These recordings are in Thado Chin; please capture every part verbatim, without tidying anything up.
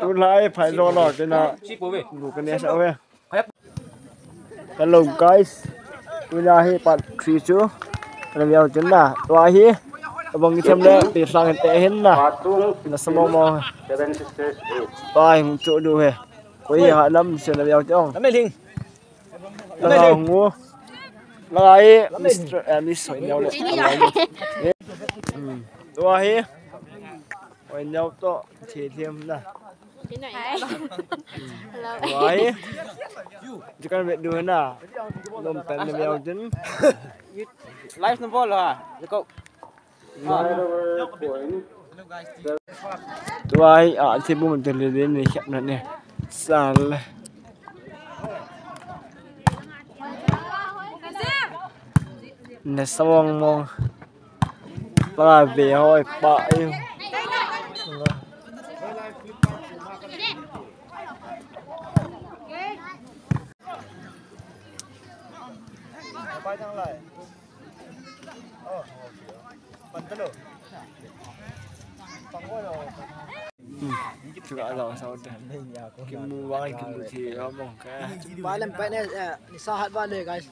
Tulai phai jo lo kina. Lu kane sa ve. Hello guys. Tuna hi part three chu. Ana viau chun na. Tua hi. Abang ki them le pi sang te hin na. Na sa mong mong. Tua hi hung chu du he. Koi ha lam se na viau chong. Langa hung u. Langa hi Mister, eh, Miss Hoineo le. Hmm. Tua hi. Hoineo to thi thiam na. Hello. Tua hi. Jikan ve du na. Lom pen na viau din. Live na bol ha. Tua hi a thibung te le le ni khat na ne. Sal. Ne sawang mong. Langa ve hoi pa e. Pai thang lai. Oh, okay. Pan ta lo. Pang ko lo. Hmm. Chu a lo sao te. Kimu wang kimu thi lo mong ka. Ba lem pai ne, eh, ni sa hat ba le, guys.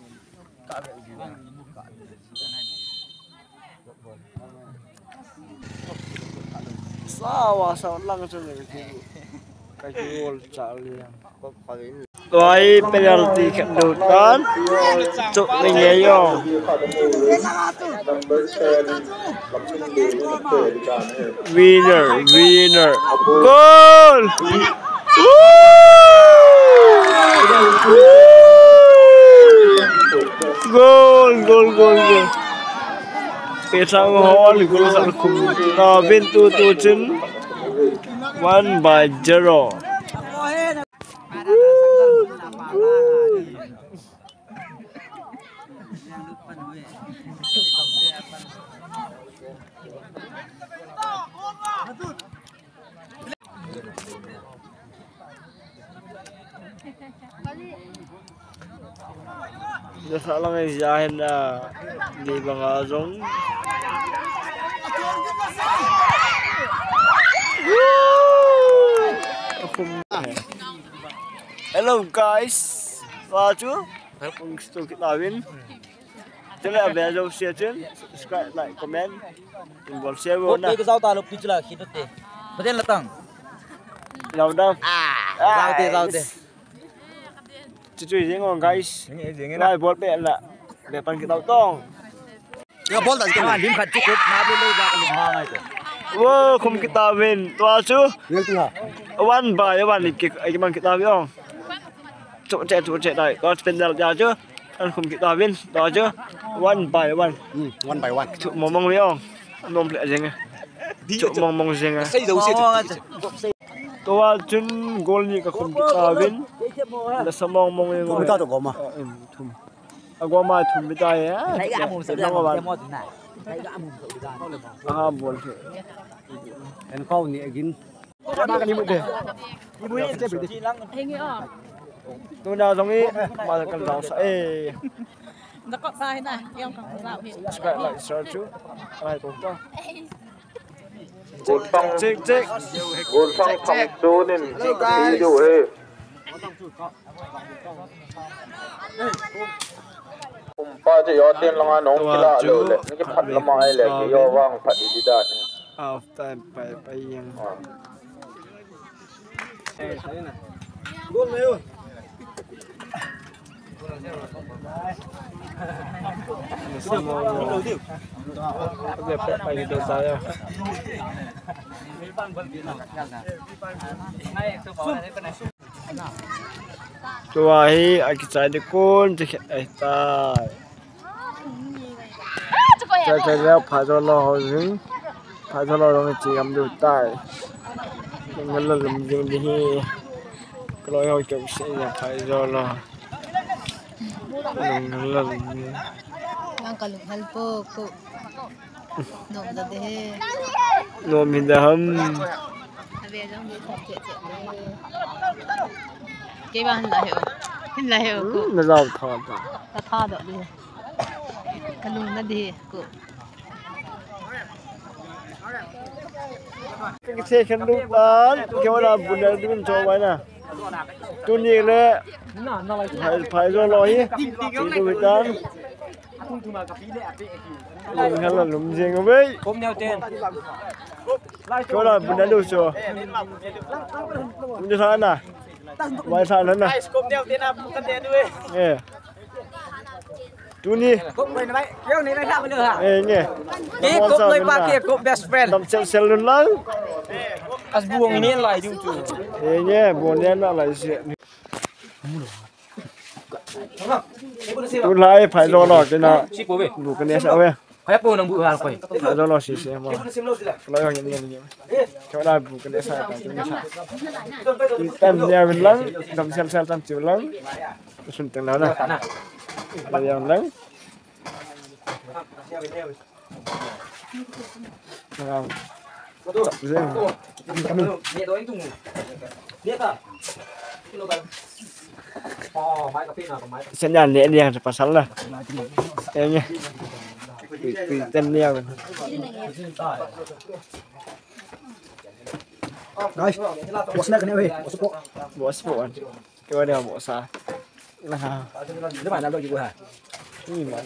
Sawa sao lang chu le ki. Ka ki wol cha le. Tua hi penalty khat du tan. Chuk ni nge yo. Winner, winner. Goal! Woo! Goal, goal, goal, goal. Pesang hon goal khat khum. Tua vin tu tu chun. One by zero. Jasa lang ai ja hin na ni banga jong. Hello guys. Wa chu. Welcome to Kitawin. Channel a ve jouse chun subscribe, like, comment. Involve share. Ko na. Ke jao ta lo pi chula khit te. Baden la tang. Jao dam. Ah, jao te, jao te. Chu chu jing on guys. Jing e, jing e na. Lai bol pe la. Ve pan Kitaw tong. Ya bol ta ke. Ma lim khat chu kut ma be lo ba ka lung ha ngai to. Wo, khum Kitawin. Tua chu. Ngel ti ha. One by one ki, ki man Kitawin. Chu che, chu che dai. Tua penalty chu. An khum Kitawin. Tua chu. One by one. Hmm, one by one. Chu mong mong ve ong. Nom ple jeng. Chu mong mong jeng. Sei do se. Tua chun goal ni ka khum Kitawin. La sa mong mong jeng. Thum ta to goma. Ah, em, thum. A goma thum bita e. Lai ga mum sa da mo na. Lai ga mum sa da. Aha, bol the. En kau ni again. Ba ka ni mu de. Ni mu ni che bi de. Heng e o. Tu na jong e, ma ka jong sa e. Da ko sa hi na, yong ka sa mi. Subscribe, like, share chu. Ai ko ta. Check, check. Hello, guys. Kumpa chu yo tin langa nong kila lo le. Ni ki phat lama ai le, ki yo vang phat di di da. Half time pai, pai yang. Ah. Tua hi akichai di kon ti khet ahitai. Chai chai le pha jo lo ho jing. Pha jo lo jong chi gam du tai. Ngal lo lum jing di hi. Kaloi ho keu se ya pha jo lo. Ngal lo lum jing. Nang kalung hal po ko. Nom da de he. Nom hi da ham. Ave jong hi thot che che de. Kei ba hin la he o. Hin la he o ko. Hmm, na jao tha da. Ka tha da de. Kalung na de ko. Kiche khen lou tan, keu ana bu ne ding cho mai na. Tuni le, phai, phai jo lo hi, ti du hi tan. Lung hal lum jing ve. Kom neo ten. Keu ana bu ne ding cho. Ni sa na. Mai sa na na. Kom neo ten a bu kan ne du e. Eh. Tuni. Kop koi na bai. Keu nei bai tha ba le ha. Eh, nge. Ki kop loi pa ki kop best friend. Dam sel sel lun lang. As buong ni lai diu chu. Eh, nge, buong ni na lai si. Tu lai phai jo lo, kina. Si po ve. Bu kane sa ve. Phai po nang bu ha koi. Phai jo lo si si ma. Lo yang ni ni. Keu ana bu kane sa ta ni sa. Tam nia vin lang, dam sel sel tam chiu lang. Sun teng na na. Lo yang lang. Lang. Sen yan ne ne pasal na. Enge. Pi, pi, ten ne. Guys, bos na kene we, bos po. Bos po an. Keu ana bos a. Na ha. Ni ma.